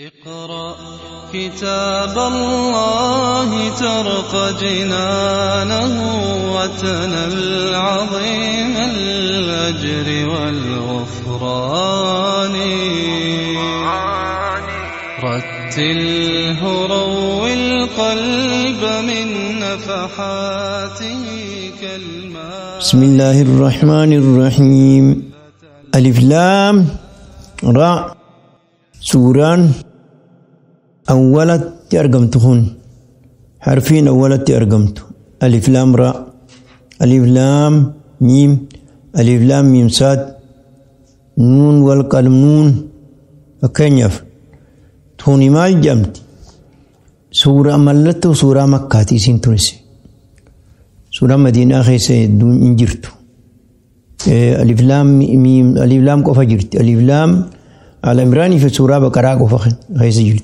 اقرأ كتاب الله ترق جنانه وتنل عظيم الأجر والغفران. رتله روي القلب من نفحاته كالماء. بسم الله الرحمن الرحيم. ألف لام را. سوران أولت أرقمتهن حرفين أولت أرقمت. ألف لام را، ألف لام ميم، ألف لام ميم صاد، نون والقلم نون. فكنيف توني مال جمت سورة ملت سورة مكة تيسين تونسي سورة مدينة خيسة دون إنجرتو. ألف لام ميم ألف لام قفا جرت. ألف لام على عمراني في سورة بقرة قفا خيسة جرت.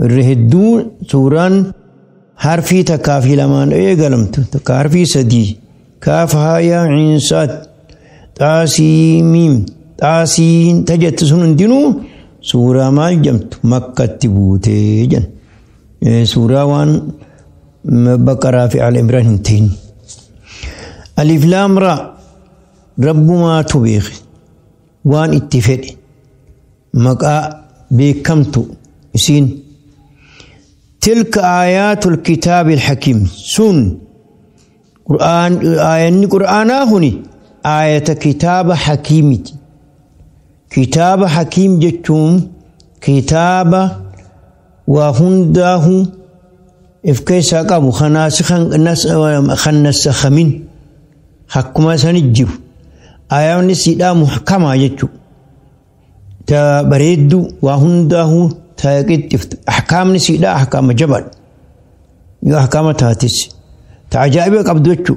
الرهدون سوران حرفي تكافي لمان ايه قلمت تكارفي سدي كاف هايا عين صاد تاسي ميم تاسين تجت سنن دينو سورة مال جمت مكة تبوتي جن. سورة وان بقرة في على عمران هنتين. ألف لام را. رب ما تبيخ وان اتفق مكا بكمتو سين. تلك آيات الكتاب الحكيم. سن قرآن آية قرآن هني آية كتاب حكيم. كتاب حكيم جتهم كتاب وهنده إفكيسا قابو خناس خمين حكما سنجيب آية نسيدا محكمة جتو تبريد وهنده تاقيت أحكام نسيدا أحكام جبل يو أحكام تاتس تعجائب قبضتو.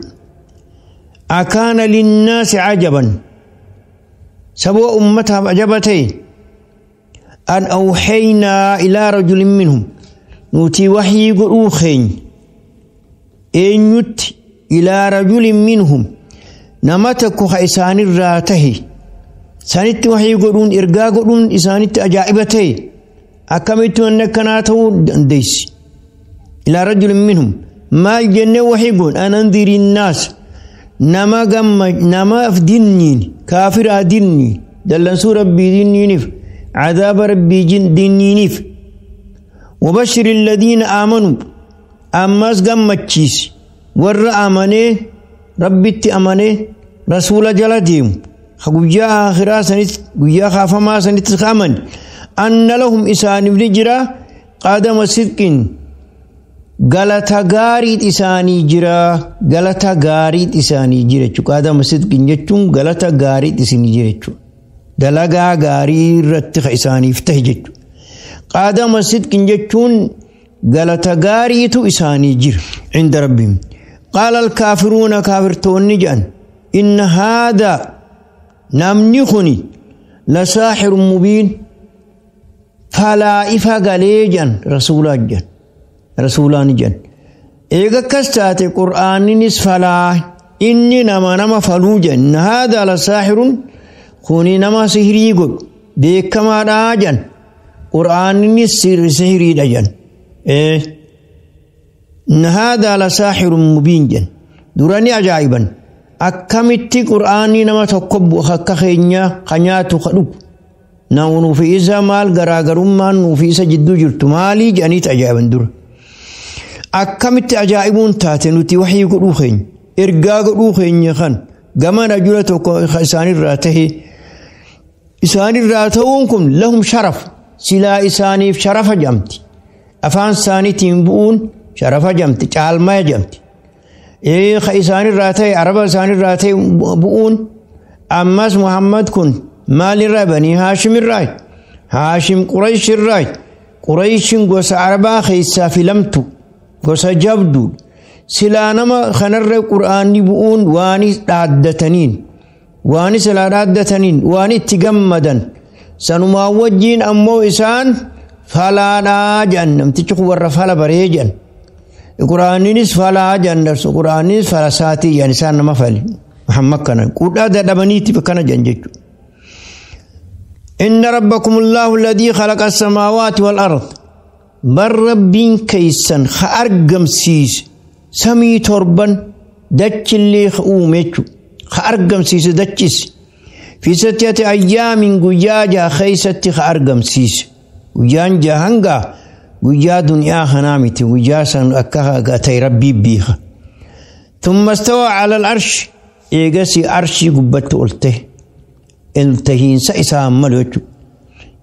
أكان للناس عجبا سبوا أمتها عجبتين أن أوحينا إلى رجل منهم نوتي وحي قروخين إن يت إلى رجل منهم نمتك خيسان الراته سانت وحي قرون إرقا قرون إسانت أجائبتين أكملت أنك ناتو ديس إلى رجل منهم ما الجنة وحي قرون أن أنذر الناس نما قم نما أفدنين كافر أدني دلنسو ربي دينينف عذاب ربي دينينف وبشر الذين آمنوا أماس قم تشيس ور آمني ربي تأمني رسول جلدهم خقوجا آخرا سنت قجا خافما سنت خامن أن لهم إسان بن قدم صدق galata gaariit isaanii jira galata gaariit isaanii jira jechuudha. Qadama sidqin jechuun galata gaariit isinii jira jechuudha. Dalagaa gaarii irratti ka isaaniif tahe jechuudha. Qadama sidqin jechuun galata gaariitu isaanii jira. Inda rabbihim. Qaala alkaafiruuna kaafirtoonni jedhan inna haadaa namni kuni lasaaxirun mubiin falaa ifa galee jedhan rasuulaa jedhan. رسولان جن إيغا كستات قرآن نسفلا إني نما نما فلوجا هذا لساحر خوني نما سهري قل بكما راجن قرآن نسر سهري دجن إيه إن هذا لساحر مبين جن دراني عجائبا أكمت قرآني نما تقب وخكخينيا خنياتو خلوب نونو في إذا مال غراغرمان نو في إذا جدو جرت مالي جانيت عجائبا در akkamitti ajaa'ibuun taate nuti waxii godhuu keenya ergaa godhuu keenya kan gama rajula tokko isaanirraa tahe isaanirraa ta'uun kun lahum sharaf silaa isaaniif sharafa jedhamti afaan isaaniitiin bu'uun sharafa jedhamti caalmaya jedhamti ka isaanirraa ta'e araba isaanirraa ta'e bu'uun ammas Muhammad kun maalirraa banii Haashimirraa Haashim Qurayshirraa Qurayshin gosa arabaa keessaa filamtu gosa jabdu silaa nama kanarra qur'aanni bu'uun waan dhaaddataniin waan silaa dhaaddataniin waan itti gammadan sanumaa wajjiin ammoo isaan falaadhaa jedhan namtichi kun warra fala baree jedhan qur'aaninis falaa jedhan qur'aaninis fala saatii jedhan isaan nama fali Muhammad kana qudhaa dadhabaniiti kana jedhan jechuudha. إن ربكم الله الذي خلق السماوات والأرض بل ربين كيسن خأرقم سيس سمي تربا دتش اللي خؤومتشو خأرقم سيس دتشس في 6 أيام قجاجا خيست خأرقم سيس قجان جهنگا قجا دنيا خنامتي قجا سن أكها قتي ربي بيها ثم استوى على العرش إيقسي عرشي قبت قلته التهين سئسا ملوچو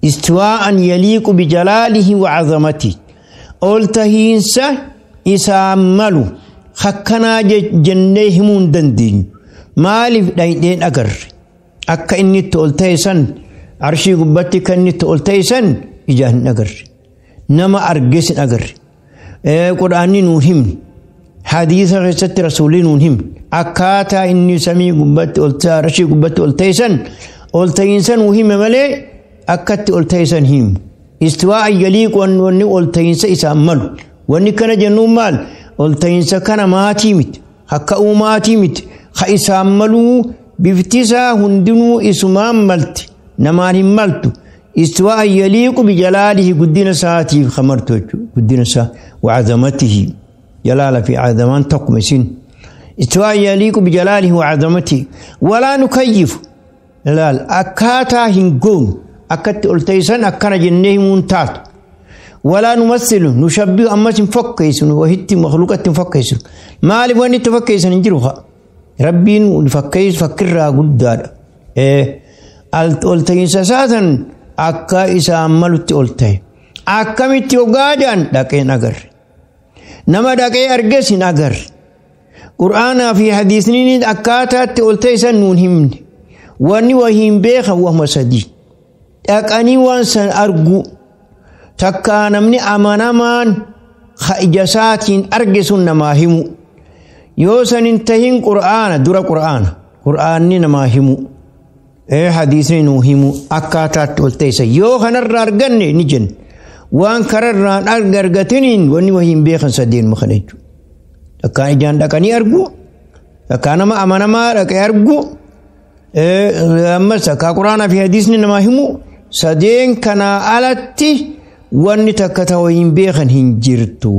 استواء يليق بجلاله وعظمته التهين سئسا ملو خكنا جنيهمون دندين مالف دايدين أقر أكا إني تولتيسن عرشي قبتي كني تولتيسن إجاه أقر نما أرجس أقر قرآني نوهم حديث غيست رسولي نوهم أكاتا إني سمي قبت ألتا عرشي قبت ألتيسن ألتيسن وهم ملي أكت ألتيسن هم استواء يليق وأني ألتيس إسامل وأني كان جنو مال ألتيس كان ماتي مت حكا ماتي مت خإساملو بفتسا هندنو إسمان ملت نمان ملت استواء يليق بجلاله قدنا ساتي خمرته قدنا سا وعظمته جلال في عظمان تقمسين استواء يليق بجلاله وعظمته ولا نكيف لا أكاتا هنقوم أكت ألتيسان أكنا جنيه منتات ولا نمثل نشبه أما تنفكيسن وهي مخلوقة تنفكيسن ما لبوان تفكيسن نجروها ربي نفكيس فكرها قدار إيه ألتيسان ساسا أكا إسا أمالت ألتي أكا متيوغادان لكن أقر نما دقي أرجس أقر قرآن في حديثنين أكاتا ألتيسان نون واني وهم بيخا وهم سدي أكاني وانسان أرجو تكا نمني أمانامان خإجاساتين أرجسون نماهمو يوسن انتهين قرآن درا قرآن قرآن نماهمو إيه حديثني نوهمو أكاتا تولتيسا يو خنر أرجني نجن وان كرر أرجتنين واني وهم بيخا سدين مخنجو أكا إجان دكاني أرجو أكا نما أمانما أكا أرجو ammas akka quraanaa fi hadiisni namaa himu sadeen kanaa alatti wanni takka ta'u hin beekan hin jirtu.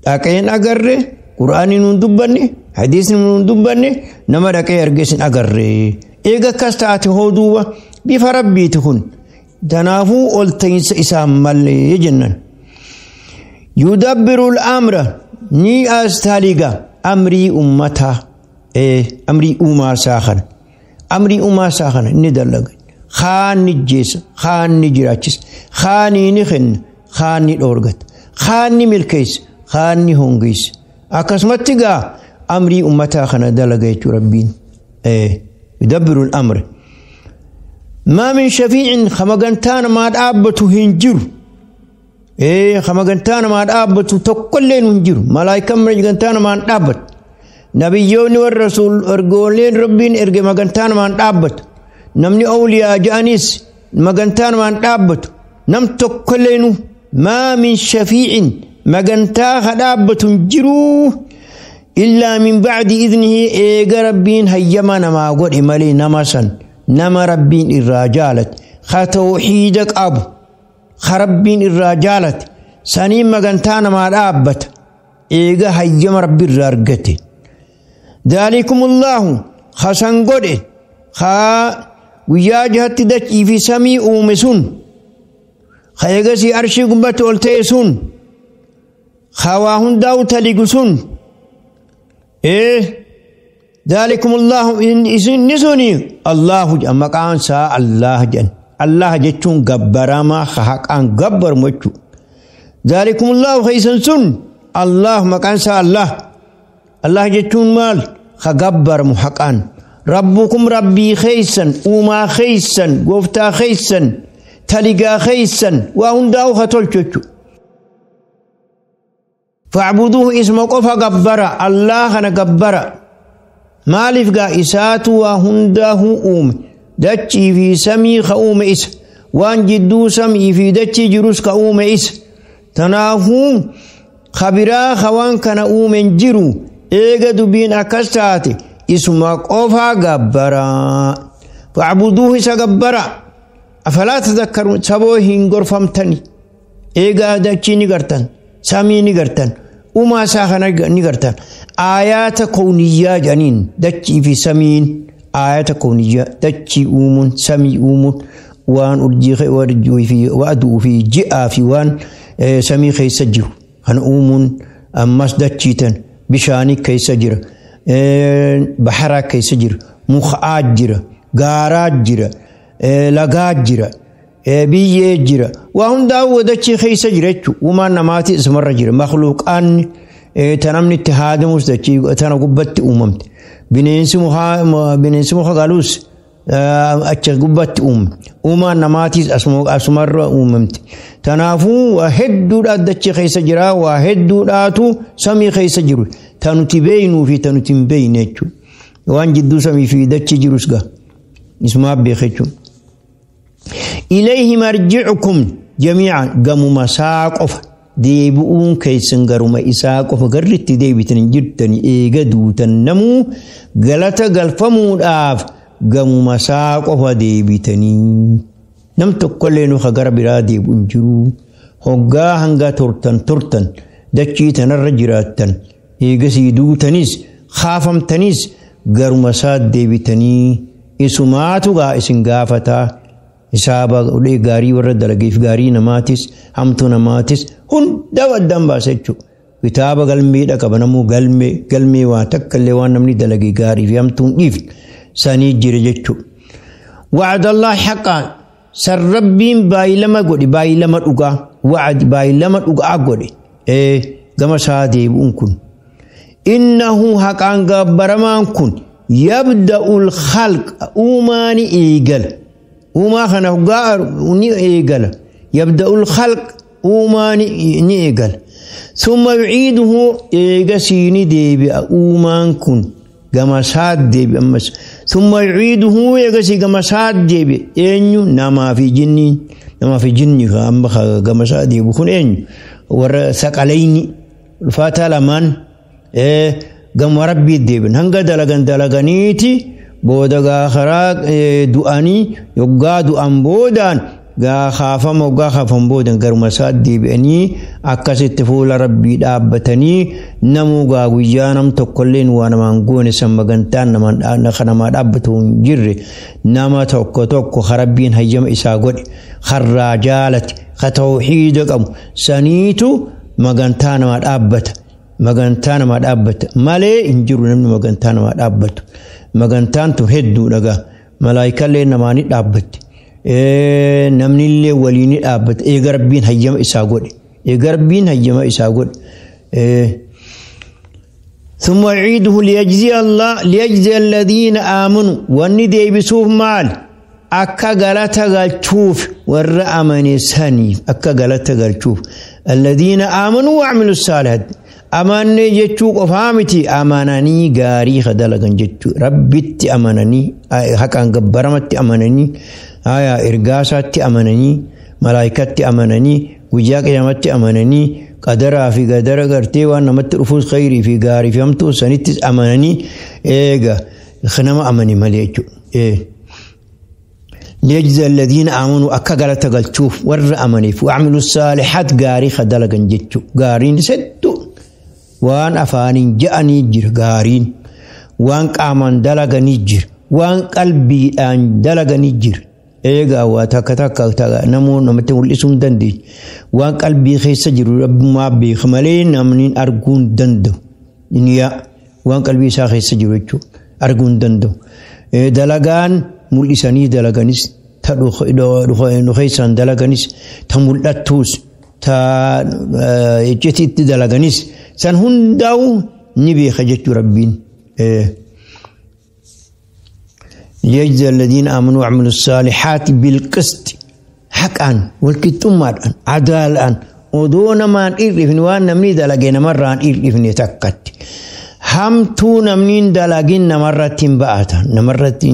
Dhaqeen agarre quraanni nuun dubbanne hadiisni nuun dubbanne nama dhaqee argees hin agarre. Eega akkas taate hoo duuba bifa rabbiiti kun tanaafuu ol ta'iinsa isaan mallee jennan. Yudabbiru al-amra ni as taliga amrii ummataa amrii uumaa isaa kana. Amrii uumaa isaa kana inni dalaga. Kaan ni jeessa, kaan ni jiraachisa, kaan ni kenna, kaan ni dhoorgata, kaan ni milkeessa, kaan ni hongeessa. Akkasumatti gaa amrii uummataa kana dalaga jechuudha rabbiin. Yudabbiru al-amra. Maa min shafiicin hamagantaa namaa dhaabbatu hin jiru. Hamagantaa namaa dhaabbatu tokkollee hin jiru. Malaayikaan magantaa namaa dhaabbatu. Nabiyyoonni warra rasuul ergooleen rabbiin erge magantaa namaan dhaabbatu. Namni awliyaa ja'anis magantaa namaan dhaabbatu. Nam tokkolleenu maa min shafiicin magantaa ha dhaabbatu hin jiruu. Illaa min bacdi idnihi eega rabbiin hayyama namaa godhe malee nama san nama rabbiin irraa jaalate ha tawxiida qabu ha rabbiin irraa jaalate saniin magantaa namaa dhaabbata eega hayyama rabbi irraa argate. ذلكم الله خسن قده خا ويا جهت دچي في سمي أومسون خيغسي أرشي قبت ألتيسون خواهن داو تلقسون إيه ذلكم الله إن نسوني الله جل مقان سا الله جل الله جتون قبرما خحق أن قبر مجو ذلكم الله خيسن سن الله مقان سا الله الله جتون مال خقبر محقان ربكم ربي خيسا وما خيسا قفتا خيسا تلقى خيسا وهم داو خطلتشو فاعبدوه اسم قفا قبر الله أنا قبر مالف قا إساتو وهم داو أوم دتشي في سمي خؤوم إس وان جدو سمي في دتشي جروس كأوم إس تنافو خبرا خوان كان أوم جرو eega dubbiin akkas taate isuma qofaa gabbaraa facbuduuhu isa gabbara Afalaa tadhakkaruun saboo hin gorfamtani. Eegaa dachii ni gartan. Samii ni gartan. Uumaa isaa kana ni gartan. Aayaata kowniyyaa jedhaniin dachii fi samiin aayata kowniyyaa dachii uumuun samii uumuun waan urjii fi aduu fi ji'aa fi waan samii keessa jiru kan uumuun ammas dachiitan bishaanii keessa jira baharaa keessa jira mukaa jira gaaraa jira lagaa jira biyyee jira waa hundaa'u dachii keessa jira jechuudha uumaan namaati isumarra jira makluuqaan ta namni itti haadamus dachii tana gubbatti uumamte bineensi muka galuus achi gubbatti uumamte uumaan namaatiis asumarra uumamte tanaafuu waa hedduudhaa dachii keessa jira waa hedduudhaatu samii keessa jiru ta nuti beeynuu fi ta nuti hin beeyne jechuudha waan jidduu samii fi dachii jirus gaa isumaa beeka jechuudha. إليه مرجعكم جميعا قموا مساقف deebi'uun keessan garuma isaa qofa garritti deebitan jirtani eega duutan namuu galata galfamuudhaaf gamuma isaa qofa deebitanii. Nam tokkollee nuka gara biraa deebi'u hin jiru. Hoggaa hanga tortan tortan dachii tanarra jiraattan eegasii duutanis kaafamtanis garuma isaa deebitanii isumaatu gaa isin gaafataa. Hisaaba gaarii warra dalageef gaarii namaatis hamtuu namaatis hunda addaan baasa jechuudha. Kitaaba galmeedha qaba namuu galmee galmee waa takka illee waan namni dalage gaarii fi hamtuun dhiifne sanii jira jechuudha. Wa'adallah haqaan san rabbiin baay'ilama godhe baay'ilama dhugaa wa'ad baay'ilama dhugaa godhe gama isaa deebi'uun kun. Innahu haqaan gabbaramaan kun yabda'ul khalqa uumaani eegala. Uumaa kana hoggaa ni eegala. Yabda'ul khalq uumaa ni eegala. Summa yuciiduhu eegasii ni deebi'a uumaan kun gama isaa deebi'a ammas. Summa yuciiduhu eegasii gama isaa deebi'a eenyu namaa fi jinni namaa fi jinni amma gama isaa deebi'u kun eenyu warra saqalayni ulfaataa lamaan gama rabbii deebi'an hanga dalagan dalaganiiti. Booda gaafaraa du'anii yoggaa du'an boodaan gaafama yoggaa kaafan boodan garuma isaa deebi'anii akkasitti fuula rabbii dhaabbatanii namuu gaa guyyaa nam tokkolleen waa namaan goone san magantaan namaa dhaabbatu hin jirre nama tokko tokko rabbiin hayyama isaa godhe karraa jaalate ka tawhiida qabu saniitu magantaa namaa dhaabbata. Magantaa namaa dhaabbata malee hin jiru namni magantaa namaa dhaabbatu. Magantaan tun hedduu dhagaa malaayikallee namaa ni dhaabbatti. Namni illee walii ni dhaabbata. Eega rabbiin hayyama isaa godhe. Eega rabbiin hayyama isaa godhe. ثم يعيده ليجزي الله ليجزي الذين آمنوا واني ديبسوف مال أكا غلطة غلطوف ور أمني سني أكا غلطة غلطوف الذين آمنوا وعملوا الصالحات Amanne jechuu qofaa miti amananii gaarii dalagan jechuu rabbitti amananii haqaan gabbaramatti amananii ergaasaatti amananii malaayikatti amananii guyyaa qiyaamatti amananii qadaraa fi gadara gartee waan namatti dhufuus khayrii fi gaarii fi hamtuu sanittis amananii eega nama amane malee jechuudha. ليجزي الذين آمنوا أكا غلطة غلطوف ور أمنيف وعملوا الصالحات غاري خدلقن جتشو غارين ستو waan afaaniin ja'anii jira gaariin waan qaamaan dalaganii jira waan qalbiidhaan dalaganii jira eegaa waa takka takka namoonni namatti mul'isuu hin dandeenye waan qalbii keessa jiru rabbummaa beeka malee namni arguu hin danda'u niyaa waan qalbii isaa keessa jiru jechuudha arguu hin danda'u dalagaan mul'isanii dalaganis ta dhukeessaan dalaganis ta mul'attuus ta icciitti dalaganis san hundaa'u ni beeka jechuu rabbiin. ليجزي الذين آمنوا وعملوا الصالحات بالقسط حقا والكتمادان عدالان odoo namaan irrifne waan namni dalage namarraan irrifne takkatti. Hamtuu namni dalagin namarratti hin ba'atan namarratti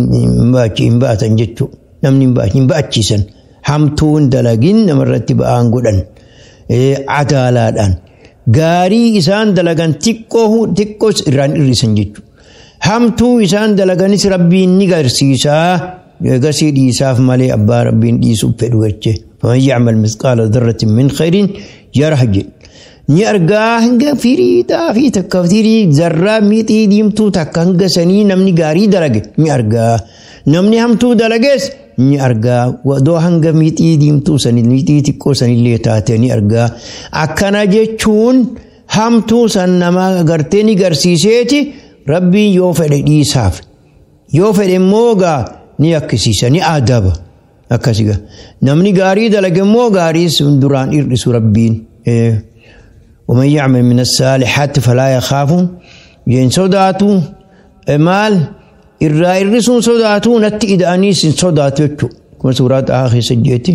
hin ba'atan jechuudha. Namni hin ba'achiisan hamtuun dalagin namarratti ba'aan godhan adaalaadhaan. Gaarii isaan dalagan xiqqoos irraan irrisan jechuudha. Hamtuu isaan dalaganis rabbiin ni garsiisaa. Eegasii dhiisaaf malee abbaa rabbiin dhiisuuf fedhu jeche. Faman yacmal misqaala dharratin min khayrin yarah jedhe. Ni argaa hanga firii xaafii takka firii zarraa miixii diimtuu takka hanga sanii namni gaarii dalage ni argaa. Namni hamtuu dalages ni argaa. Wadoo hanga miixii diimtuu sanii miixii xiqqoo sanillee taate ni argaa. Akkana jechuun hamtuu san nama gartee ni garsiiseeti rabbiin yoo fedhe dhiisaaf. Yoo fedhe immoo gaa ni yakkisiisa ni adaba. Akkasi gaa. Namni gaarii dalage immoo gaarii sun duraan hir'isu rabbiin. ومن يعمل من الصالحات فلا يخاف ين صداتو مال الرئيسون صداتو نتي إداني سن صداتو كما سورات آخر سجيتي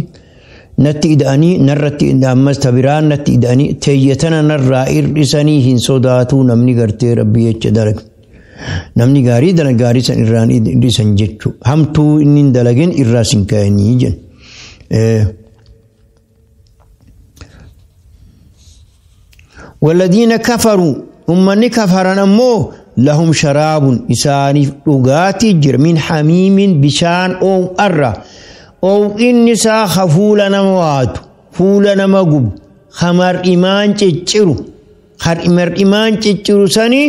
نتي إداني نرتي إدامس تبران نتي إداني تيتنا نرى إرساني هن صداتو نمني غرتي ربي يتدرك نمني غاري دل غاري سن إران إرسان جتشو هم تو إنين دلگن إراسن كايني جن والذين كفروا أمني كفرنا أمو لهم شراب إساني رغاتي جر من حميم بشان أو أرى أو إنسا خفولا نموات فولا نمغب خمر إيمان تشيرو خمر إيمان تشيرو سني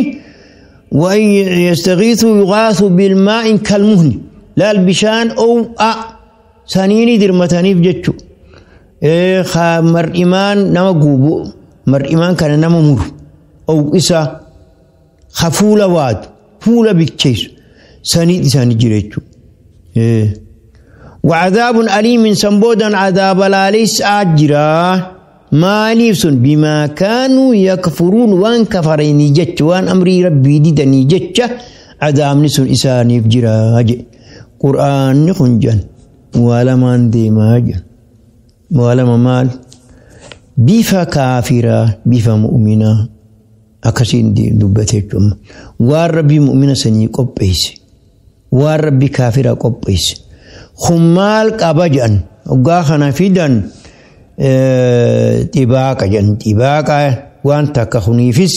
وإن يستغيثوا يغاثوا بالماء كالمهل لا البشان أو أ سنيني درمتاني بجتشو إيه خمر إيمان نمغبو مرئمان كان نما مر أو إسا خفولة واد فولة بكيس سنيد ساني جريتشو إيه. وعذاب أليم سنبودا عذاب لا ليس أجرا ما ليفسن بما كانوا يكفرون وان كفرين جتش وان أمري ربي ديدني جتش عذاب نسون إساني فجرا قرآن نخنجان ولا من ديما ولا مال bifa kaafiraa bifa mu'minaa akkasiin dubbate jechuudha. Waan rabbii mu'mina sanii qopheesse waan rabbii kaafiraa qopheesse kun maal qaba jedhan hoggaa kana fidan xibaaqa jedhan xibaaqa waan takka kuniifis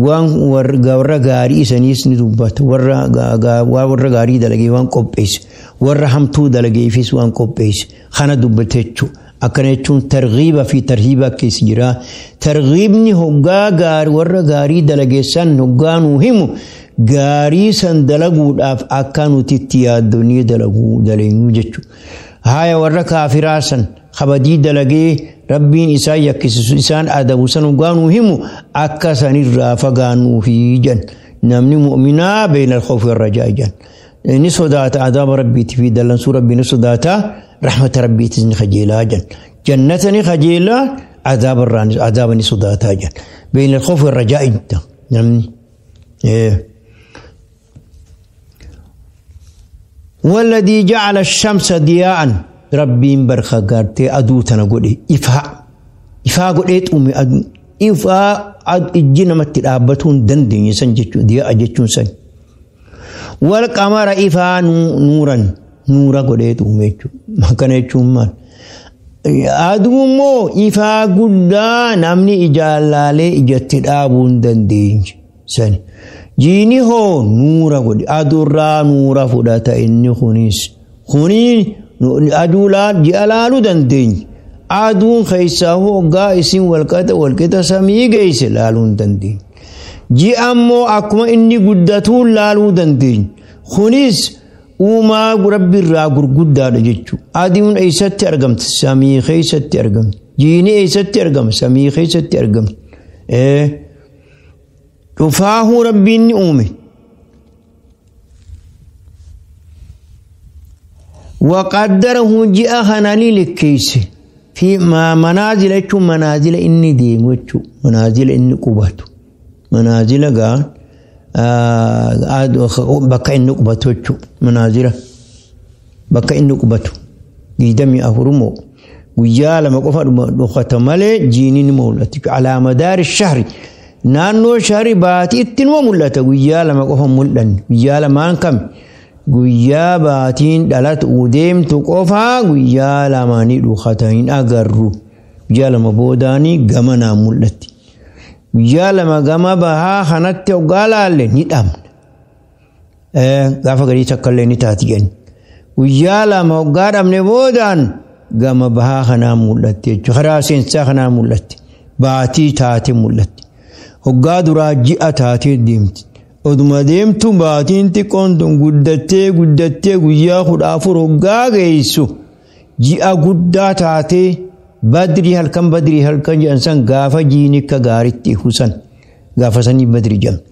waan warra gaarii saniis ni dubbata warra gaarii dalagee waan qopheesse warra hamtuu dalageefis waan qopheesse kana dubbate jechuudha. Akkana jechuun targhiiba fi tarhiiba keessa jira. Targhiibni hoggaa gaarii warra gaarii dalageessan hoggaa nuu himu gaarii san dalaguudhaaf akka nuti itti yaaddonii dalaguu daleenyu jechuudha. Haaya warra kaafiraa san kabajii dalagee rabbiin isaan yakkisisu isaan adabu san hoggaa nuu himu akka sanirraa fagaannuufi jan. Namni mu'minaa beena al-khawfi warrajaa jan. Ni sodaata adaaba rabbiitii fi dallansuu rabbii ni sodaata. رحمة ربي تزني خجيلا جن جنتني خجيلا عذاب الران عذاب صداتا جن بين الخوف والرجاء انت نعم إيه. والذي جعل الشمس ضياء ربي برخا غارتي ادو تنا غودي افا افا غودي امي ادو افا اد اجينا مت دابتون دندن سن جچو ضياء جچون سن والقمر افا نورا nuura godheetu uume jechuudha. Akkana jechuun maal? Aduu immoo ifaa guddaa namni ijaan laalee ijatti dhaabuu hin dandeenye sani. Jiini hoo nuura godhe aduurraa nuura fudhata inni kunis. Kuni aduu ji'a laaluu dandeenye. Aduun keessaa hoggaa isin walqixa walqixa samii geesse laaluu hin dandeenye. Ji'a immoo akkuma inni guddatuun laaluu dandeenye. Kunis uumaa rabbi irraa gurguddaadha jechuudha. Aduun eessatti argamti? Samii keessatti argamti. Jiini eessatti argama? Samii keessatti argamti. Dhufaahuu rabbiin ni uume. Waqaddarahu ji'a kana ni likkeesse. Fi manaazila jechuun manaazila inni deemu jechuudha. Manaazila inni qubatu. Manaazila gaa bakka inni qubatu jechuudha. Manaazila bakka inni qubatu. 24 moo guyyaa lama qofa dhokata malee jiini ni mul'ata. Alaa madaari shahri naannoo shahri baatiitti ni mul'ata. Guyyaa lama qofa mul'anne. Guyyaa lamaan kami? Guyyaa baatiin dhalatu deemtu qofaa guyyaa lamaanii dhokata hin agarru. Guyyaa lama boodaanii gamanaan mul'atti. Guyyaa lama gama bahaa kanatti hoggaa laalle ni dhabna. Gaafa gadii takka illee ni taati jenna. Guyyaa 2 hoggaa dhabne boodaan gama bahaa kanaa mul'atte jechuudha. Karaa seensaa kanaa mul'atte. Baatii taate mul'atte. Hoggaa duraa ji'a taatee deemti. Oduma deemtu baatiin xiqqoon tun guddattee guddattee guyyaa 14 hoggaa geessu ji'a guddaa taatee badrii halkan badrii halkan jedhan san gaafa jiini akka gaariitti ifu san gaafa sanii badrii jedhama.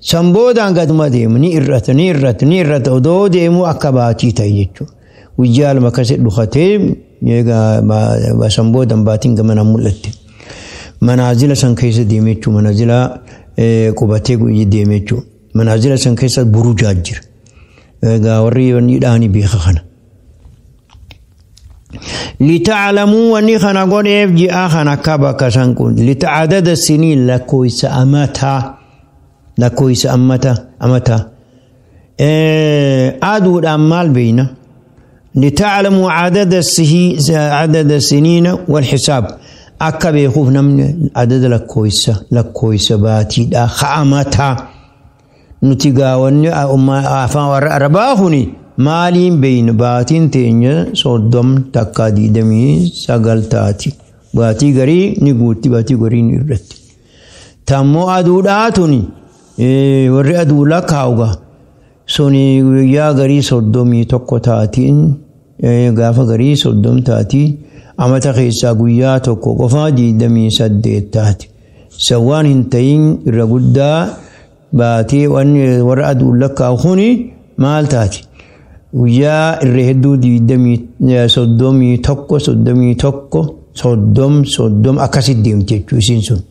San boodaan gaduma deemu ni irrata ni irrata ni irrata odoo deemu akka baatii ta'e jechuudha. Guyyaa 2 akkasii dhukatee san boodaan baatiin gamana mul'atte. Manaazila san keessa deeme jechuudha. Manaazila qubatee deeme jechuudha. Manaazila san keessa burujaa jira. Egaa warri wanni dhaanii beeka kana. Lita'alamuu wanni kana godheef ji'a kana akka bakka san kun lita'adada siniin lakkoofsa amataa lakkoofsa amataa aduudhaan maal beeyna lita'alamuu adada siniina wal xisaab akka beekuuf namni adada lakkoofsa baatiidhaa ka'amataa nuti gaawanni afaan warra arabaa kuni maaliin beeyna baatiin teenya 30 takka 29 taati baatii garii ni guutti baatii garii ni irratti tammoo aduudhaa tuni warri aduu lakkaa'uga suni guyyaa garii 31 taatiin gaafa garii 30 taatii amata keessaa guyyaa 1 qofa 28 taati sawaan hin ta'in irra guddaa baatii warra aduu lakkaa'u kuni maal taati guyyaa irra hedduu 31 31 30 30 akkasitti deemti jechuu isiin sun.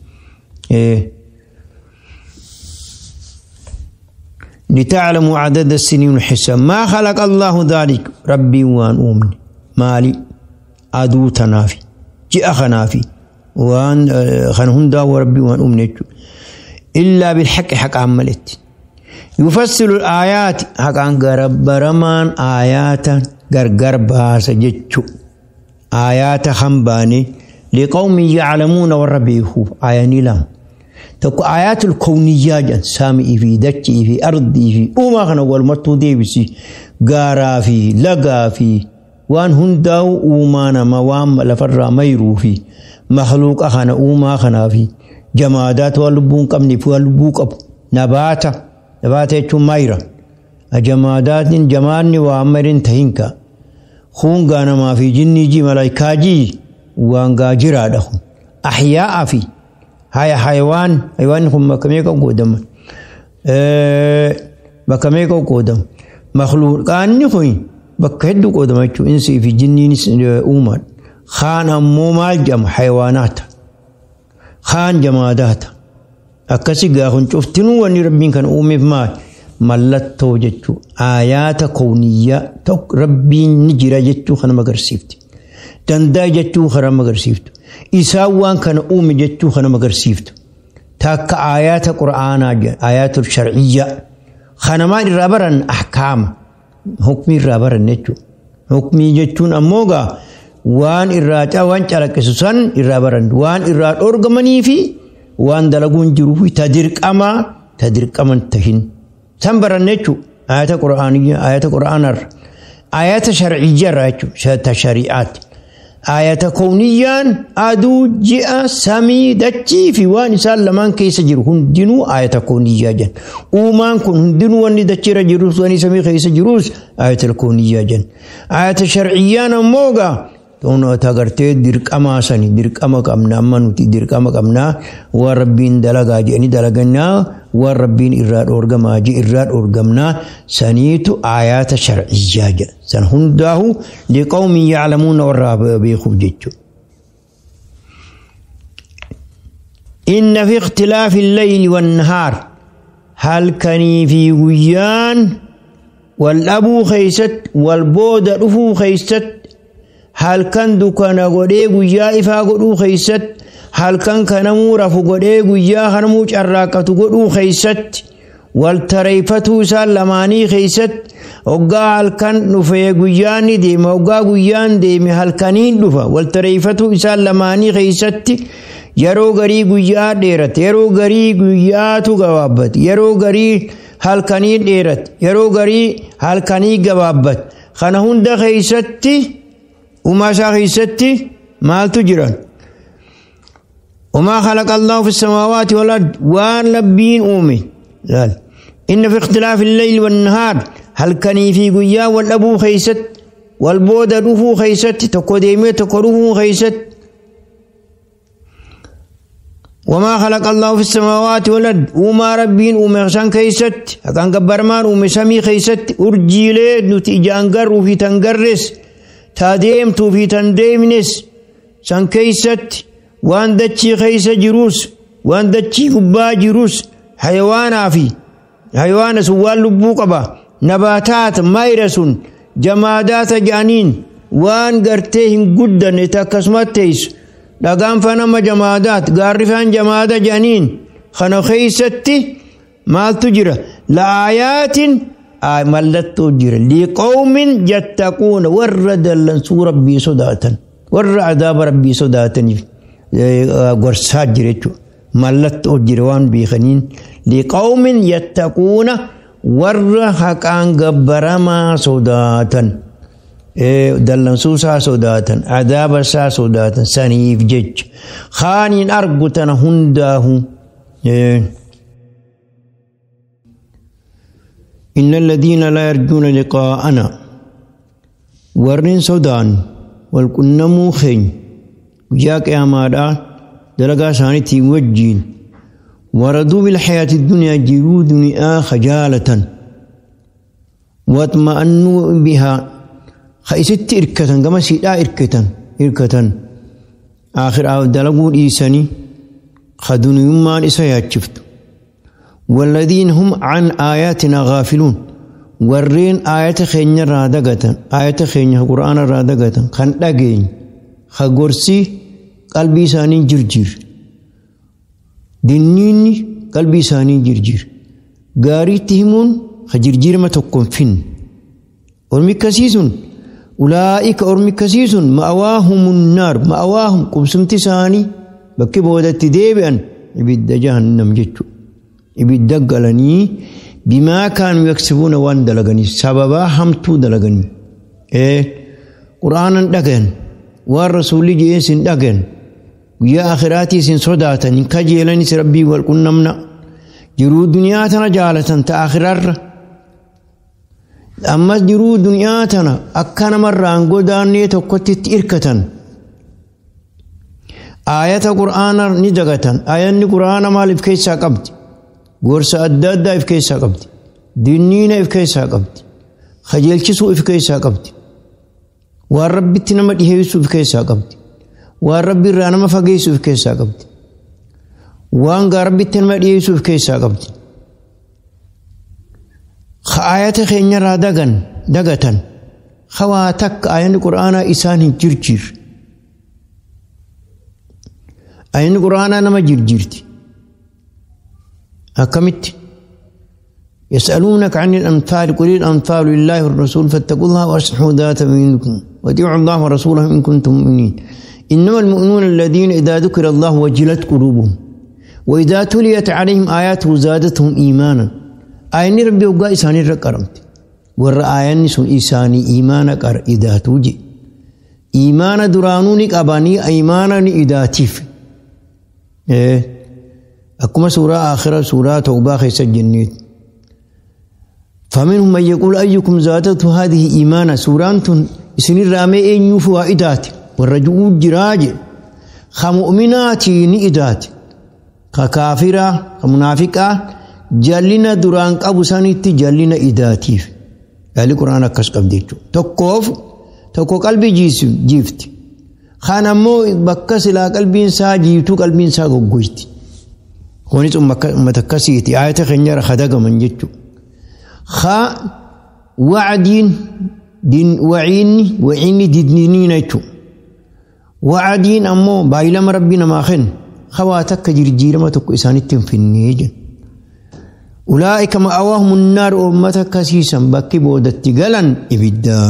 لتعلموا عدد السنين والحساب ما خلق الله ذلك ربي وان أمني مالي أدو تنافي جاء خنافي وان خنهن داو ربي وان أمني إلا بالحق حق عملت يفصل الآيات حق عن برمان آيات غرغر باس جتشو آيات خنباني لقوم يعلمون والربي آياني لهم تكو آيات الكونية جن سامي في دكي في أرضي في أوما خنا والمرتو ديبسي غارا في لغا في وان هنداو أوما نما وام لفر ميرو في مخلوق خنا أوما خنا في جمادات والبون قمني في والبوك أب نباتا نباتا يتو ميرا جمادات جماني وامرين تهينكا خون غانا ما في جني جي ملايكا جي وان غاجرا دخو أحياء في هاي حيوان حيوان هم بكميكو قدام بكميكو قدام مخلوق كان نخوي بكهدو قدام شو إنسي في جنين أومان خان أمو مال جم حيوانات خان جمادات أكسي قاهن شفتنو واني ربين كان أومي ما ملتو جتشو آيات كونية تك ربين نجرا جتشو خنا مقرسيفتي دندا جتشو خنا مقرسيفتو إساوان waan kana uume jechuu kana magarsiiftu takka aayaata qur'aanaa aayaatu shar'iyya kana maal irraa baran ahkaama hukmii irraa baran jechuudha hukmii jechuun ammoo gaa waan irraa waan calaqqisu san irraa baran waan irraa dhorgamanii fi waan dalaguun jiru ta dirqamaa ta dirqaman tahin san baran jechuudha aayaata qur'aaniyya aayaata qur'aanarra aayaata shar'iyyarra jechuudha ta shari'aati. آيات كونيان أدو جاء سمي دتشي في وان إسال لمان كيس جرو هندنو آيات كونية جن ومان كن هندنو وان دتشي رجروس وان سمي كيس جروس آيات الكونية جن آيات شرعيان موغا تون تغرتي درك أما سني درك أما كمنا منوتي درك أما كمنا وربين دلقا جاني دلقنا وربين إراد أورغما جي إراد أورغمنا سنيت آيات شرعية جن سن هنداه لقوم يعلمون والراب بيخوف جيتشو إن في اختلاف الليل والنهار هل كني في ويان والأبو خيست والبود رفو خيست هل كان دكان غدي غيا إفا غدو خيست هل كان كنمو رفو غدي غيا خنمو چراقتو غدو خيست والتريفتو سلماني خيست وقا هل كان نفي غياني ديم وقا غيان ديم هل كانين دفا والتريفتو سلماني خيست yeroo garii guyyaa dheerate yeroo garii guyyaatu gabaabbate yeroo garii halkanii dheerate yeroo garii halkanii gabaabbate Kana hunda keeysatti uumaa isaa keeysatti maaltu jira? وما خلق الله في السماوات والأرض وان لبين أومي قال إن في اختلاف الليل والنهار هل كان في قيا والأبو خيست والبود رفو خيست تقديمي تقروه خيست. وما خلق الله في السماوات والأرض وما ربين ومغسان كيست أكان قبرمان ومسامي خيست أرجيلي نتيجانقر وفي تنقرس تاديمتو في تنديمنس سان كيست وان دتشي خيس جروس وان دتشي قبا جروس حيوانا في حيوانا سوال لبوقبا نباتات مايرسون جمادات جانين وان قرتيهن قدن اتاكسمتيس dhagaan fanama jamaadaat gaarri faan jamaada jedhaniin kana keeysatti maaltu jira? La'aayaatin mallattoo jira liqawmin yattaquuna warra dallansuu rabbii sodaatan warra adaaba rabbii sodaataniif gorsaa jira jechuudha. Mallattoo jira waan beekaniin liqawmin yattaquuna warra haqaan gabbaramaa sodaatan. Dallansuu isaa sodaatan adaaba isaa sodaatan saniif jecha kaaniin argu tana hundaahu. إن الذين لا يرجون لقاءنا warreen sodaan walqunnamuu keenya guyyaa qiyaamaadhaa dalagaa isaaniitiin wajjiin waraduu bilhayaati dunyaa jiruu duniyaa khajaalatan watma'annuu bihaa خيست إركتن كما سيدا إركتن إركتن آخر دلقوا إيساني خدون يمان إسا يتشفت. والذين هم عن آياتنا غافلون ورين آيات خينيا رادقة آيات خينيا قرآن رادقة خان دقين خغورسي قلبي ساني جرجير دينيني قلبي ساني جرجير غاري تهمون خجرجير ما تقوم فين ورمي كسيسون أولئك أرمي كسيسون مأواهم النار مأواهم قبسمتي ساني بكي بودت ديبئن إبد جهنم جتشو إبد قلني بما كانوا يكسبون وان دلغني سببا همتو دلغني إيه قرآن دقن والرسول جيسن دقن ويا آخراتي سن صداتا كجيلني ربي والقنمنا جرو دنياتنا جالة تآخرر ammas jiruu duniyaa tana akka namarraan godaannee tokkotti itti irkatan aayata qur'aana ni dagatan. Aayanni qur'aana maal if keessaa qabdi? Gorsa adda addaa if keessaa qabdi, dinniina if keessaa qabdi, kajeelchisuu if keessaa qabdi, waan rabbitti nama dhiheessuu if keessaa qabdi, waan rabbi irraa nama fageessuu if keessaa qabdi, waan gaa rabbitti nama dhiheessuu if keessaa qabdi. Aayata keenyarraa dagan dagatan hawaa takka aayanni qur'aanaa isaan hin jirjiir. Aayanni qur'aanaa nama jirjiirti. Akkamitti? يسألونك عن الأنفال قل الأنفال لله والرسول فاتقوا الله وأصلحوا ذات بينكم وأطيعوا الله ورسوله إن كنتم مؤمنين. إنما المؤمنون الذين إذا ذكر الله وجلت قلوبهم وإذا تليت عليهم آياته زادتهم إيمانا. آياني ربي وقا إساني رقرمت ور آياني سن إساني إيمانا قر إذا توجي إيمانا درانوني قباني إيمانا إداتيف. إيه أكما سورة آخرة سورة توبة خيس الجنيت. فمنهم من يقول أيكم زادته هذه إيمانا سورة إسني رامي إن يفوا إدات والرجل جراج خمؤمناتي نئدات خكافرة خمنافقة جالنا duraan qabu sanitti jallina idaatiif. Gaalli quraana akkas qabdi jechuudha. Tokkoof tokko qalbii jiifti. Kaan ammoo bakka silaa qalbiin isaa jiiftuu qalbiin isaa goggoyti. Kunis uummata akkasiiti. Aayata keenyarra hadagaman jechuudha. Haa wacdiin waciinni waciinni didniina jechuudha. Wacdiin ammoo baay'ilama rabbi namaa kennu hawaa takka jirjiirama tokko isaanitti hin finnee jenna. أولئك مأواهم النار أمة كسيسا بكي بودت قلن إبدا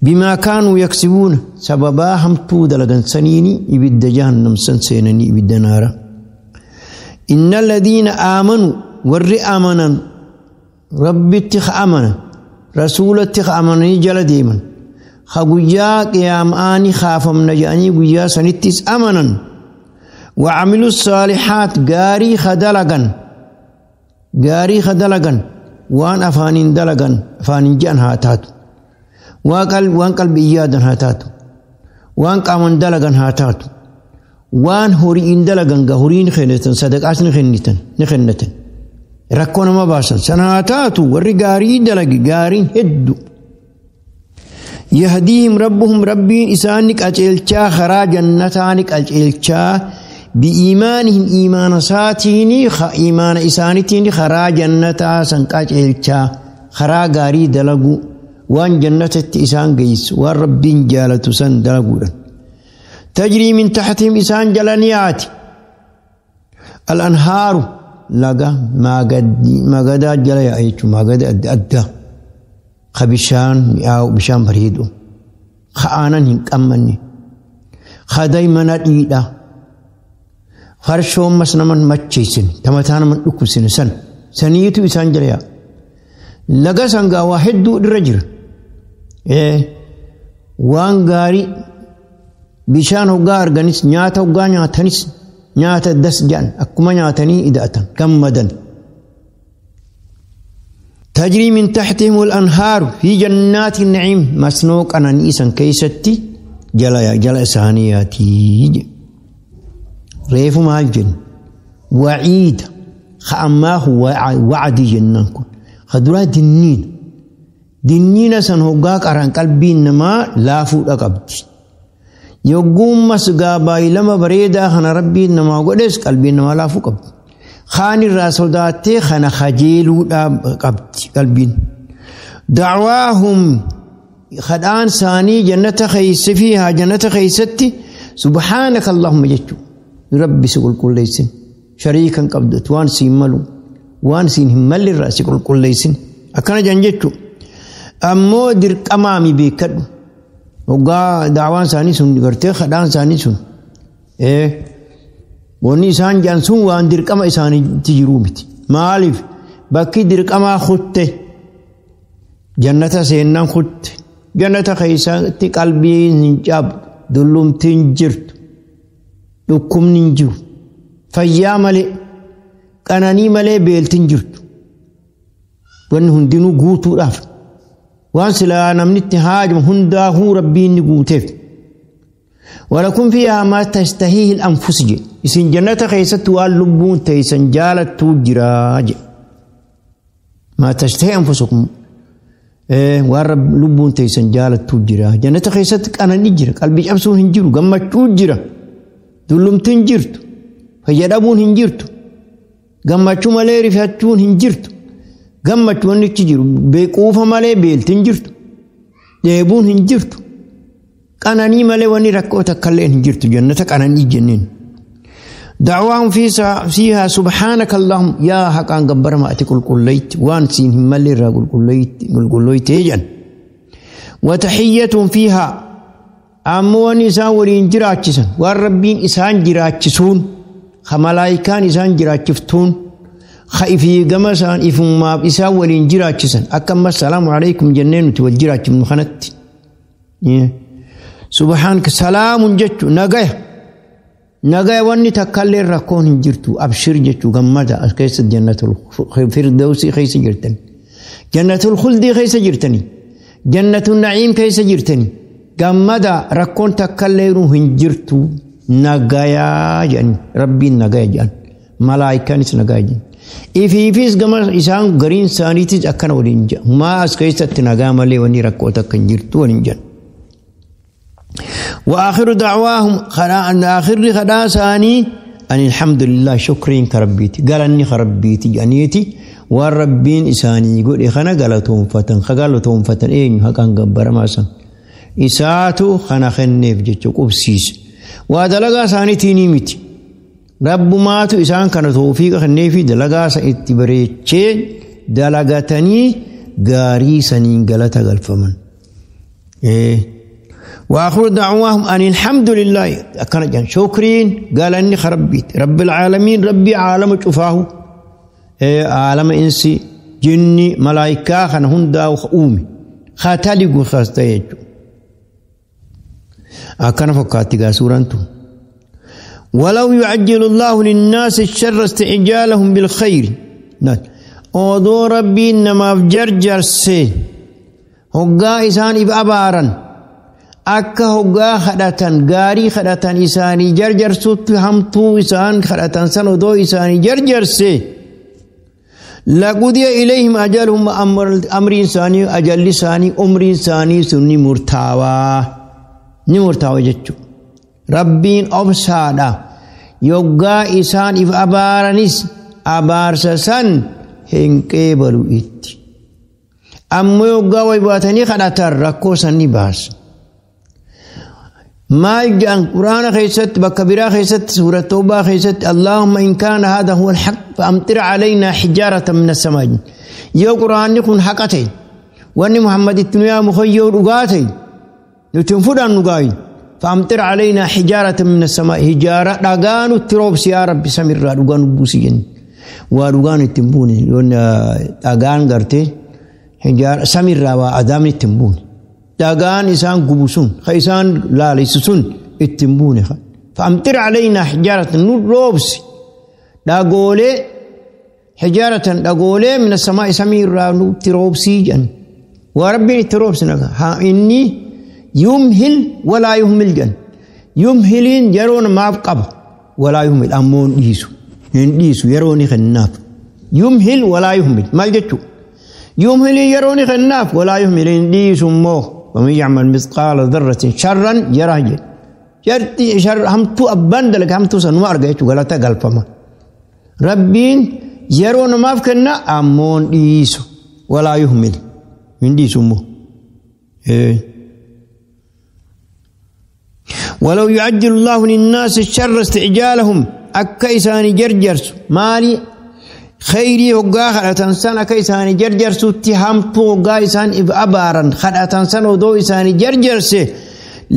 بما كانوا يكسبون سببا همتو دلقن سنيني إبدا جهنم سنسينني إبدا نارا. إن الذين آمنوا ور آمنا ربي اتخ آمنا Rasuulatti amananii jala deeman. Ka guyyaa qiyaama'aani kaafamna jedhanii guyyaa sanittis amanan. وعملوا الصالحات غاري خدلغن غاري خدلغن وان افانين دلغن افانين جان هاتاتو وان قلب ايادن هاتاتو وان قامن دلغن هاتاتو وان هورين دلغن غهورين خنتن صدقات نخنتن نخنتن ركون ما باسن سناتاتو وري غاري دلغ غارين هدو يهديهم ربهم ربي إسانك أجلچا خرا جنتانك أجلچا بإيمانهم إيمان ساتيني إيمان إسانتيني خرا جنتا سنك أجلچا خرا غاري دلغو وان جنة إسان قيس وان ربين جالة سن دلغو تجري من تحتهم إسان جلنيات الأنهار لغا ما قد جليا أيتو ما قد أدى خبشان أو بشان بريدو خآنن هنكمني خداي مناديدا فرشوم مسنمن مچيسن تمتان من دكوسن سن سنيتو إسان جليا لغا سنغا واحد دو الرجل إيه وان غاري بشان هوغا أرغنيس نياتا هوغا نياتنيس نياتا دس جان أكما نياتني إدأتن كمدن تجري من تحتهم الأنهار في جنات النعيم مسنوك أنا نيسان كيستي جلا جلا إسانياتي ريف مال جن وعيد خأماه وعدي جنانكم خدرا دنين دنين سنهوغاك أران قلبي نما لا فوق قبدي يقوم مسقا بايلما بريدا خنا ربي نما قدس قلبي نما لا فوق قبدي خان الرسول داتي خنا خجيلو قبدي قلبي دعواهم خدان ساني جنة خيس فيها جنة خيستي سبحانك اللهم جتو ربي سقول كل ليسن شريكا قبدت وان سيملو وان سين همل الرأس كل كل ليسن أكنا جنجتو أمو درك أمامي بيكد وقا دعوان ساني سن قرتي خدان ساني سن إيه وني سان جانسون وان درك أما إساني تجرومتي مالف بكي درك أما خطة جنة سينان خطة جنة خيسان تقلبي نجاب دلوم تنجرت لكم ننجو فيا ملئ قناني ملئ بيلتن جرت وان هندنو قوتو راف وان سلا نمنت هاجم هنداه ربي نقوتف ولكم فيها ما تشتهيه الأنفس جي إسن جنة خيست واللبون تيسن جالت تجراج ما تشتهي أنفسكم إيه والرب لبون تيسن جالت تجرا جنة خيست أنا نجر قلبي أبسون هنجرو قمت تجرا دلوم تنجرت فيدابون هنجرت gammachuu malee rifachuun hin jirtu gammachuu wanni achi jiru quufa malee beelti hin jirtu dheebuun hin jirtu qananii malee wanni rakkoo takkallee hin jirtu jannata qananii jenneen. دعواهم فيها سبحانك اللهم يا حقان جبر ما أتقول كليت وان سين هم اللي راقول كليت قل كليت هجن وتحية فيها أموان إسان ولين جراتشسن والربين إسان جراتشسون خملايكان إسان جراتشفتون خايفي جمسان إفهم ما إسان ولين جراتشسن أكما السلام عليكم جنين والجراتش من خنت سبحانك سلام جت نجاه نجاه واني تكلر ركون جرتو أبشر جتو جمدا كيس جنة الفردوس خيس جرتني جنة الخلد خيس جرتني جنة النعيم كيس جرتني جمدا ركون تكلر هنجرتو نجايا جن ربي نجايا جن ملائكة نس نجايا جن إفي فيس جمع إنسان غرين سانيتي أكن ولينجا ما أسكيس تنجا ملي وني ركون تكنجرتو ولينجا وآخر دعواهم آخر خدا ثاني أن الحمد لله شكرين كربيتي قال أني خربيتي جانيتي والربين إساني يقول إخنا قالتهم فتن خقالتهم فتن إيه هكان قبر ما سن إساتو خنا خنف جتشو قبسيس ودلقا ثاني تينيمتي رب ماتو إسان كان توفيق خنفي دلقا سإتبريتشي دلقتني غاري سنين قالتا قلفمن إيه وآخر دعواهم أن الحمد لله كان جان شكرين قال أني خربيت رب العالمين ربي عالم شفاه إيه عالم إنسي jinni malaayikaa kana hundaa uume kataligu kas ta'e jechuudha. Akkana fakkaatti gaa suuraan tun. ولو يعجل الله للناس الشر استعجالهم بالخير. Odoo rabbiin namaaf jarjarse hoggaa isaan if abaaran akka hoggaa kadhatan gaarii kadhatan isaanii jarjarsutti hamtuu isaan kadhatan san odoo isaanii jarjarse laqudiya ilayhim ajaluhum amriin isaanii ajalli isaanii umriin isaanii sun ni murtaawaa ni murtaawa jechuudha. Rabbiin obsaadha yoggaa isaan if abaaranis abaarsa san hin qeebalu itti. Ammoo yoggaa wayi baatanii kadhatan rakkoo san ni baasa. Maal jedhan quraana keessatti bakka biraa keessatti suura Tawbaa keessatti Allahumma in kaana haadha huwa alhaq fa'amtir alaynaa hijaaratan min as-samaa. Yoo quraanni kun haqa ta'e wanni Muhammad itti nu yaamu yoo dhugaa ta'e nuti hin fudhannu gaayi. فأمطر علينا حجارة من السماء حجارة دغان تروبس يا ربي سمير دغان بوسي جن ودغان تنبوني يون دغان غرتي حجارة سمير وادام تنبوني دغان إسان غبوسون خيسان لاليسون التنبوني فأمطر علينا حجارة نور روبس دغولي حجارة دغولي من السماء سمير تروبسي جن وربي تروبس ها إني يمهل ولا يهمل جن يمهلين يرون ما قب ولا يهمل أمون ديسو هنديسو يروني خناف يمهل ولا يهمل ما جتو يمهل يروني خناف ولا يهمل ديسو مو ومن يعمل مثقال ذرة شرا يره جن شرتي شر هم تو أبان دلك هم تو سنوار جيتو غلطة قلبما ربين يرون ما فكنا أمون ديسو ولا يهمل هنديسو مو إيه. ولو يعجل الله للناس الشر استعجالهم أكا إساني جرجرس مالي خيري هقا خلطان سن أكا إساني جرجرس اتهامتو هقا إسان إب أبارا خلطان سن ودو إساني جرجرس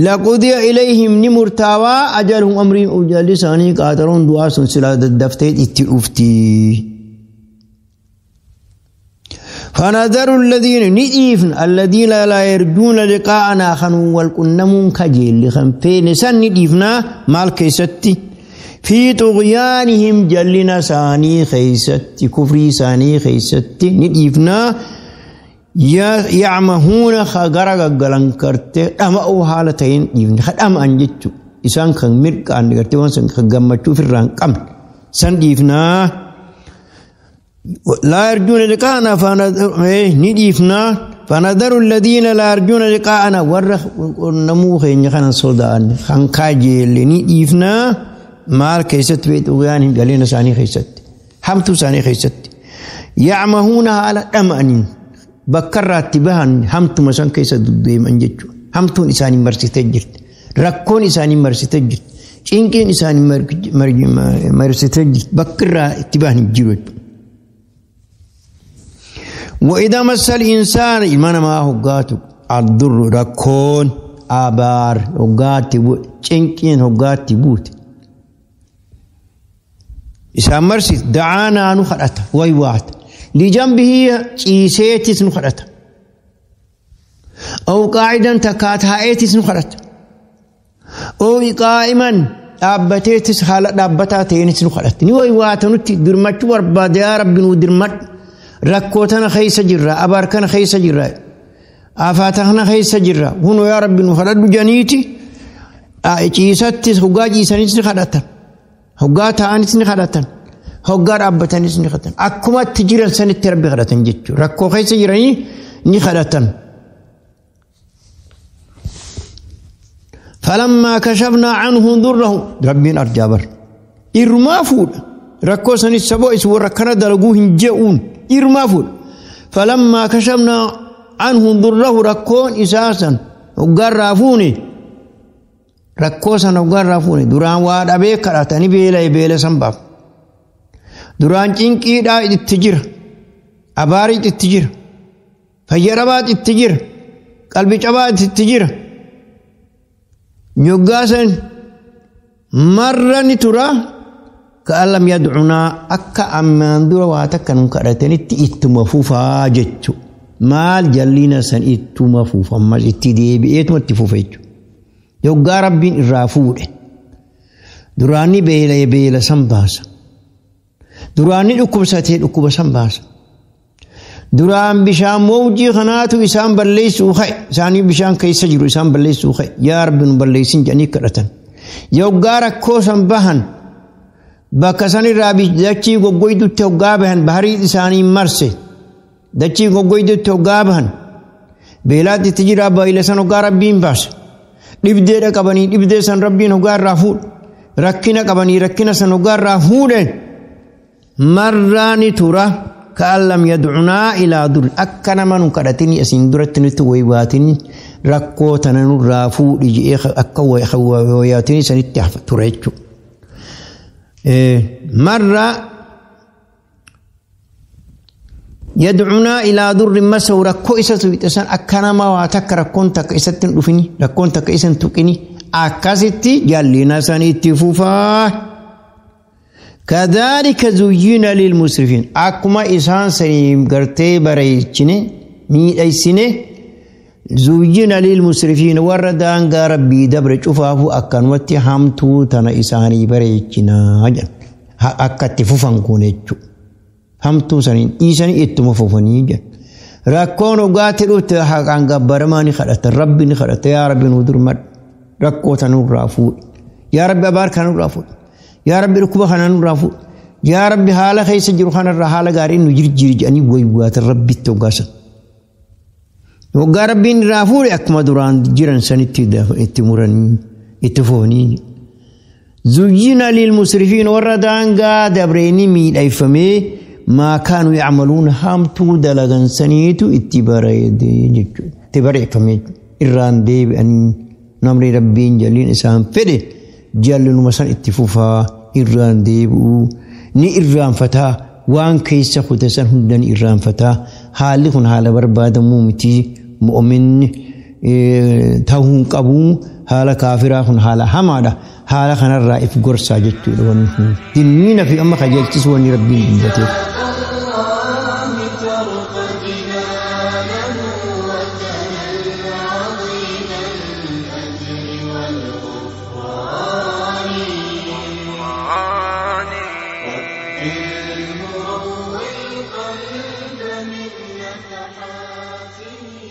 لقضي إليهم نمرتاوا أجلهم أمري أجل إساني قادرون دعاء سنسلة الدفتين اتئفتي فنذر الذين نديفن الذين لا يرجون لقاءنا خنوا والقنمون كجيل خنفين سن نديفنا مال كيستي في طغيانهم جلنا ساني خيستي كفري ساني خيستي نديفنا يعمهون خغرق غلنكرت أما أو حالتين ديفن خدام أنجتو إسان خن مرقان نغرتي وانسان خغمتو في الرانقم سن ديفنا لا يرجون لقاءنا نديفنا فنذر الذين لا يرجون لقاءنا ورخ نمو خين خان سودان خان كاجيل نديفنا مال كيست بيت وغيانهم قالين ساني خيست حمتو ساني خيست يعمهون على أمأن بكرات بهن حمتو مسان كيست ديم أنجتو حمتو إساني مرسي تجرت ركون إساني مرسي تجرت شينكين إساني مرسي تجرت بكرات بهن جيروت. وإذا مس الإنسان إيمان ما هقاتو الضر ركون آبار هقاتي چنكين هقاتي بوت إذا مرسي دعانا نخرأته ويوات لجنبه چيسيتس نخرأته أو قاعدا تكاتها نخرأته أو قائما أبتيتس حالة أبتاتينس نخرأته نويوات نتي درمت ورباد يا رب ندرمت rakkoo tana keessa jirra abaar kana keessa jirra afaata kana keessa jirra hunoo yaa rabbi nu kadhadhu janiiti ciisattis hoggaa ciisanis ni kadhatan hoggaa ta'anis ni kadhatan hoggaa dhaabbatanis ni kadhatan akkumatti jiran sanitti rabbi kadhatan jechuudha rakkoo keessa jiranii ni kadhatan. فلما كشفنا عنه ضره ربين أرجابر إرما فود rakkoo sanis saboo is warra kana dalaguu hin je'uun irmaa fuudha. فلما كشفنا عنه ضره rakkoon isaa san hoggaarraa fuune rakkoo san hoggaarraa fuune duraan waa dhabee kadhatanii beela'e beela san baaf. Duraan cinqiidhaa itti jira, abaarii itti jira, fayya dhabaa itti jira, qalbi cabaa itti jira. Yoggaa san marra ni tura. Ka'an lam yadcunaa akka ammaan dura waa takka nun kadhatanitti ittuma fufaa jechu. Maal jallina san ittuma fufa ammas itti deebi'eetuma itti fufa jechu. Yoggaa Rabbiin irraa fuudhe. Duraanni beela'e beela san baasa. Duraanni dhukkubsatee dhukkuba san baasa. Duraan bishaan mawjii kanaatu isaan balleessuu ka'e. Isaanii bishaan keessa jiru isaan balleessuu ka'e. Yaa Rabbi nu balleessin jedhanii kadhatan. Yoggaa rakkoo san bahan bakka san irraa dachii goggoydutti hoggaa bahan baharii isaanii marse. Dachii goggoydutti hoggaa bahan beelaatti itti jira beela san hoggaa Rabbiin baase. Dhibdeedha qabanii dhibdee san Rabbiin hoggaa irraa fuudhe. Rakkina qabanii rakkina san hoggaa irraa fuudhe. Marraani tura. Ka'an lam yadcunaa ilaa dur akka nama nu kadhatini asiin duratti nutti waywaatini rakkoo tana nurraa fuudhi je'ee akka wayyaatini sanitti ture jechuudha. Marra yadcunaa ilaa durri masahu rakkoo isa tuqxe san akka nama waa takka rakkoon takka isatti hin dhufini rakkoon takka isa hin tuqini akkasitti jallina sanitti fufaa. كذلك زين للمسرفين أكما إنسان سنيم قرتي بريتشني ميدايسني زين للمسرفين وردان ربي دبر شوفاه أكن همتو تنا إساني بريتشنا أكتي فوفان كونيتشو همتو سنين إساني إتمو فوفاني ركونو قاتلو تحق عن قبرماني خلت ربي خلت يا ربي ندر مد ركو تنور رافو يا ربي أبارك نور رافو يا ربي ركوب خنا نرافو يا ربي حالة خيس جرو خنا الرحالة قارين نجر جري جاني ويوات ربي توقاسا وقا ربي نرافو لأكما دوران جيران سنتي اتمراني اتفوني زين للمسرفين وردان قاد أبريني ميل أيفمي ما كانوا يعملون هامتو دلغن سنيتو اتباري اتباري فمي إران دي بأني نمري ربين جلين إسان فده jallinuma san itti fufaa irraan deebi'uu ni irraanfataa waan keessa kute san hunda ni irraanfataa haalli kun haala barbaadamuu miti mu'minni ta'uu qabu haala kaafiraa kun haala hamaadha haala kanarraa if gorsaa jechuudha wanni kun dinniina fi amma kajeelchisu wanni Rabbiin dubbateef. المروي القلب من نفحاته.